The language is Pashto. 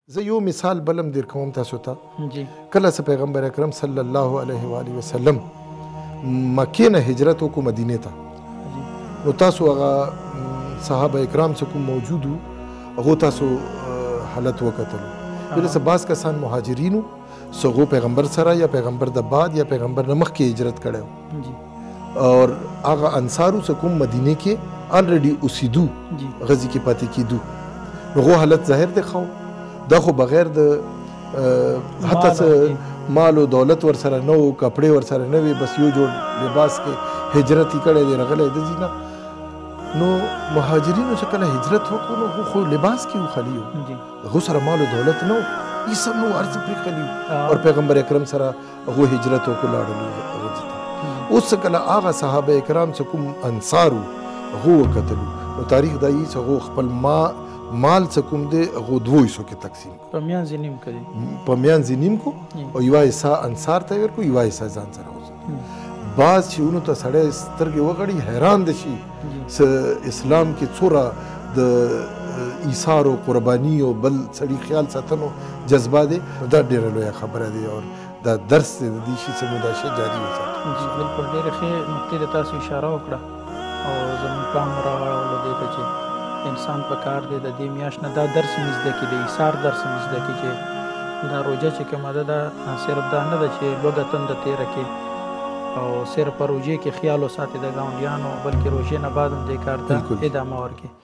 زه یو مثال بل هم در کوم تاسو ته. کله چې پیغمبر اکرم صلی الله علیه و آله وسلم مکې نه هجرت وکړو مدینې ته، نو تاسو هغه صحابه اکرام چې کوم موجود وو هغو تاسو حالت وکتلو. بل څه بعض کسان مهاجرین وو، څه هغو پیغمبر سره یا پیغمبر د بعد یا پیغمبر نه مخکې هجرت کړی و، اور هغه انصارو څه کوم مدینې کې الریډي اوسېدو، غزي کې پاتې کېدو، نو هغو حالت ظاهر دی ښه. دا خو بغیر د حتی څه مال او دولت ورسره نه و، کپړې ورسره نه وې، بس یو جوړ لباس کې هجرت یې کړی دی، راغلی د ځینه. نو مهاجرینو چې کله هجرت وکړو نو هغو خو لباس کې وو، خالي وو، هغو سره مال او دولت نه و، هېڅ هم نه و، هر څه پرې خالي وو، اور پیغمبر اکرم سره هغو هجرت وکړو، لاړلو هغه ځای ته. اوس چې کله هغه صحابه اکرام چې کوم انصار وو هغو وکتلو، نو تاریخ دا یي چې هغو خپل مال څه کوم دی هغو دوو حصو کې تقسیم کړو، په میانځ یې نیم کړي، په میانځ یې نیم کړو، او یوه حصه انصار ته یې ورکړو، یوه حصه ځان سره وساتو. بعض شیونو ته سړی سترګې وغړي حیران دی شي چې اسلام کې څومره د ایثار او قرباني او بل سړي خیال ساتنو جذبه دی. دا ډېره لویه خبره دی او دا درس دی د دې شي چې موږ دا شی جاري وساتو. جی بالکل، ډېرې ښې نقطې ته تاسو اشاره وکړه او زموږ پام راواړولو دې ته چې انسان په کار دی د دې میاشت نه دا درس هم زده کړي، د ایثار درس هم زده کړي، چې دا روژه چې کومه ده دا صرف دا نه ده چې لوږه تنده تېره کړي او صرف په روژې کې خیال وساتي د ګاونډیانو، بلکې روژې نه بعد هم دې کار ته ادامه ورکړي.